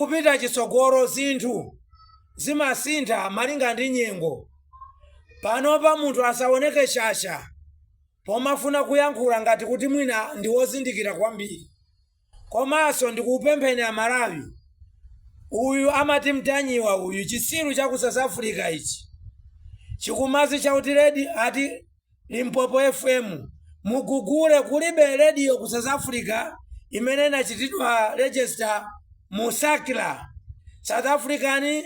Kupita chitsogolo, zinthu zimasintha malinga ndi nyengo. Panopa munthu asaoneke shasha pomafuna kuyankhula ngati kuti mwina ndi wozindikira kwambiri. Komanso ndikupempheni Amalawi, uyu amati Mtanyiwa uyu, chisiru cha ku South Africa ichi chikumazi chakuti redi ati Limpopo FM, mugugule, kulibe radio ku South Africa imene inachitidwa register mu SACRA, South African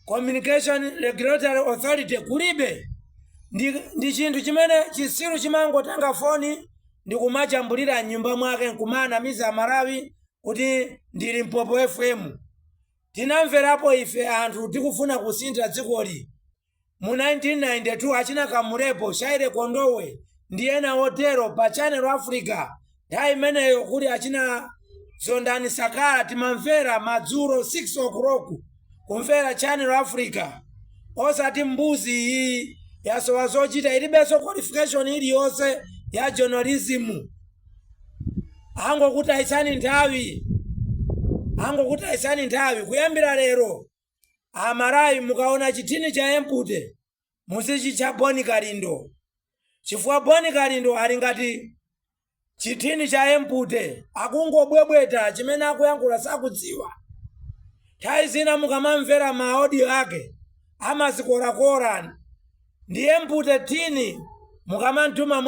Communication Regulatory Authority, kulibe. Ndi chinthu chimene chisiru chimangotenga foni ndi kumajambulira mnyumba mwake nkumanamiza Amalawi kuti ndi Limpopo FM. Tinamverapo ife anthu tikufuna kusintha dzikoli mu 1992, achina Kamulepo, Shyley Kondowe ndi ena otero pa Channel Africa. Nthawi imeneyo kuli achina Zondani Sakala. Timamvera madzulo 6 o'clock, kumvera Channel Africa, osati mbuzi iyi yasowa zochita, ilibenso qualification iliyonse ya journalism. Angokutayitsani nthawi, angokutayitsani nthawi. Kuyambira lero, Amalawi, mukaona chithini cha empty muzichitcha Boni Kalindo, chifukwa Boni Kalindo ali ngati chithini cha empty, akungobwebweta, chimene akuyankhula sakudziwa. Nthawi zina mukamamvera ma audio ake amazikorakora, ndi empty tin. Mukamamtuma